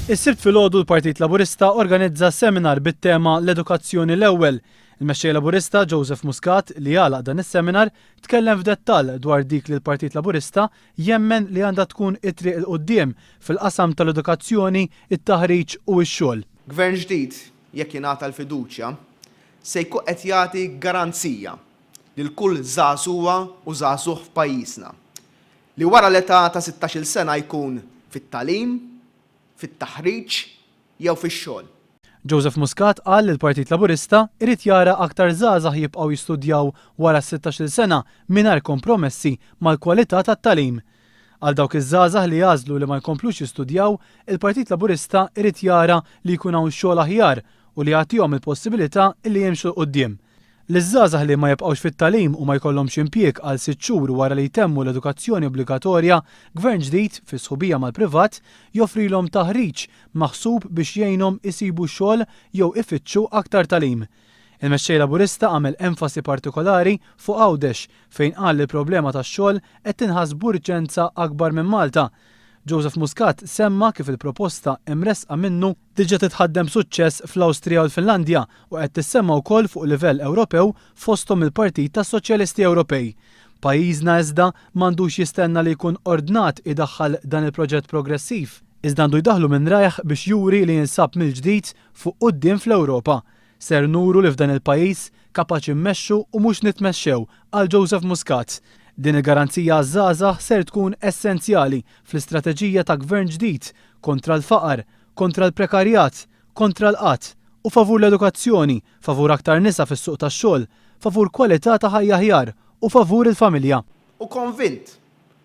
Is-Sibt filgħodu l-Partit Laburista organizza seminar bit-tema L-Edukazzjoni l-Ewwel. Il-Mexxej Laburista Joseph Muscat li għalaq dan is-seminar tkellem f'dettall dwar dik li l-Partit Laburista jemmen li għandha tkun it-triq 'il quddiem fil-qasam tal-edukazzjoni, it-taħriġ u x-xogħol. Gvern ġdid, jekk jingħata l-fiduċja, se jkun qed jagħti garanzija lil kull żagħżugħa u żagħżugħ f'pajjiżna li wara l-età ta' sittax-il sena jkun fit-tagħlim, fit-taħriġ jew fix-xogħol. Joseph Muscat qal li l-Partit Laburista jrid jara aktar żgħażagħ jibqgħu jistudjaw wara s-sittax-il sena mingħajr kompromessi mal-kwalità tat-tagħlim. Għal dawk iż-żgħażagħ li jagħżlu li ma jkomplux jistudjaw, il-Partit Laburista jrid jara li jkun hawn xogħol aħjar u li jagħtihom il-possibilità li jimxu 'l quddiem. Liż-żgħażagħ li ma jibqgħux fit-tagħlim u ma jkollhomx impjieg għal sitt xhur wara li jtemmu l-edukazzjoni obbligatorja, Gvern ġdid, fi sħubija mal-privat, joffrilhom taħriġ maħsub biex jgħinhom isibu xogħol jew ifittxu aktar tagħlim. Il-Mexxej Laburista għamel enfasi partikolari fuq Għawdex fejn qal li l-problema tax-xogħol qed tinħass b'urġenza akbar minn Malta. Joseph Muscat semma kif il-proposta imressqa minnu diġà titħaddem b'suċċess fl-Awstrija u l-Finlandja u qed tissemma wkoll fuq livell Ewropew fosthom mill-Partit tas-Soċjalisti Ewropej. Pajjiżna iżda m'għandux jistenna li jkun ordnat idaħħal dan il-proġett progressiv, iżda għandu jdaħħlu minn rajh biex juri li jinsab mill-ġdid fuq quddiem fl-Ewropa. Ser nuru li f'dan il-pajjiż kapaċi mmexxu u mhux nitmexxew, qal Joseph Muscat. Din il-garanzija għaż-żgħażagħ ser tkun essenzjali fl-istrateġija ta' Gvern ġdid kontra l-faqar, kontra l-prekarjat, kontra l-qgħad, u favur l-edukazzjoni, favur aktar nisa fis-suq tax-xogħol, favur kwalità ta' ħajja aħjar u favur il-familja. U konvint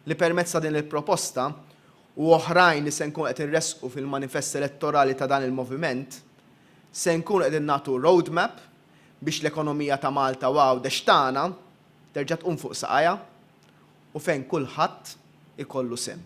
li permezz ta' din il-proposta u oħrajn li se nkunu qed inressqu fil-manifest elettorali ta' dan il-moviment, se nkunu qegħdin nagħtu roadmap biex l-ekonomija ta' Malta u Għawdex tagħna terġa' tqum fuq saqajha u fejn kulħadd ikollu sehem.